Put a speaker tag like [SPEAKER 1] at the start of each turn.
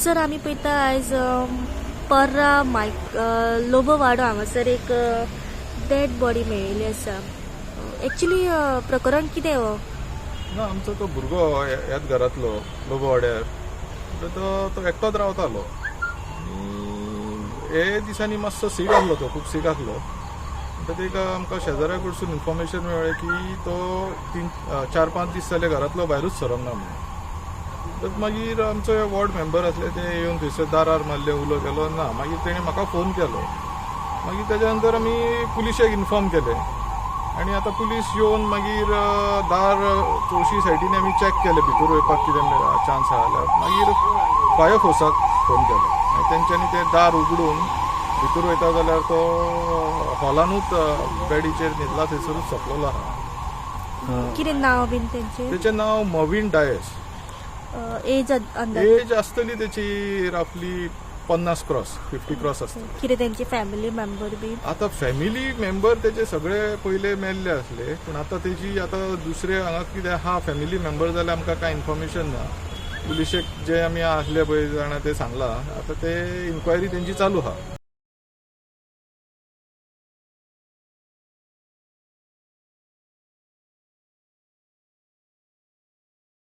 [SPEAKER 1] Sir, आमी पळयता आयज पर्रा मायक लोबो वाडो हांगासर एक डेड बॉडी मेळिल्ली आसा. एक्चुली प्रकरण कितें हो?
[SPEAKER 2] ना, आमचो तो भुरगो ह्याच घरांतलो, लोबो वाड्यार. तो तो एकटोच रावतालो आनी हे दिसांनी मातसो सीक आसलो, तो खूब सीक आसलो. म्हणटा तेका आमकां शेजाऱ्या कडसून इन्फॉर्मेशन मेळ्ळें की तो 3-4-5 दीस जाले घरांतलो भायरूच सरना म्हणून. तर मागीर आमचो वॉर्ड मेंबर आसले, ते येवन थंयसर दारार मारले, उलो केलो ना. मागीर तेणी म्हाका फोन केलो. मागीर तेज्या नंतर आमी पुलिशेक इन्फॉर्म केलें आनी आतां पुलीस येवन मागीर दार चोवशी सायडीन आमी चॅक केलें, भितर वयपाक कितें चान्स आहा जाल्यार. मागीर फायर फोर्साक फोन केलो आनी तेंच्यांनी तें दार उगडून भितर वयता जाल्यार तो हॉलानूच बेडीचेर न्हिदला, थंयसरूच सोंपलेलो आहा.
[SPEAKER 1] कितें नांव बीन तेंचें?
[SPEAKER 2] तेचें नांव मवीन डायस.
[SPEAKER 1] एज अंदाज?
[SPEAKER 2] एज आसतली तेची रफली 50 क्रॉस, 50 क्रॉस आसतली.
[SPEAKER 1] कितें तेंचे फॅमिली मेंबर बीन?
[SPEAKER 2] आता फॅमिली मेंबर तेचे सगळे पयले मेल्ले आसले, पूण आतां तेजी आतां दुसरे हांगा कितें आहा फॅमिली मेंबर जाल्यार आमकां कांय इन्फॉर्मेशन ना. पुलिशेक जे आमी आसले पळय जाणा, ते सांगला. आतां ते इन्क्वायरी तेंची चालू आहा.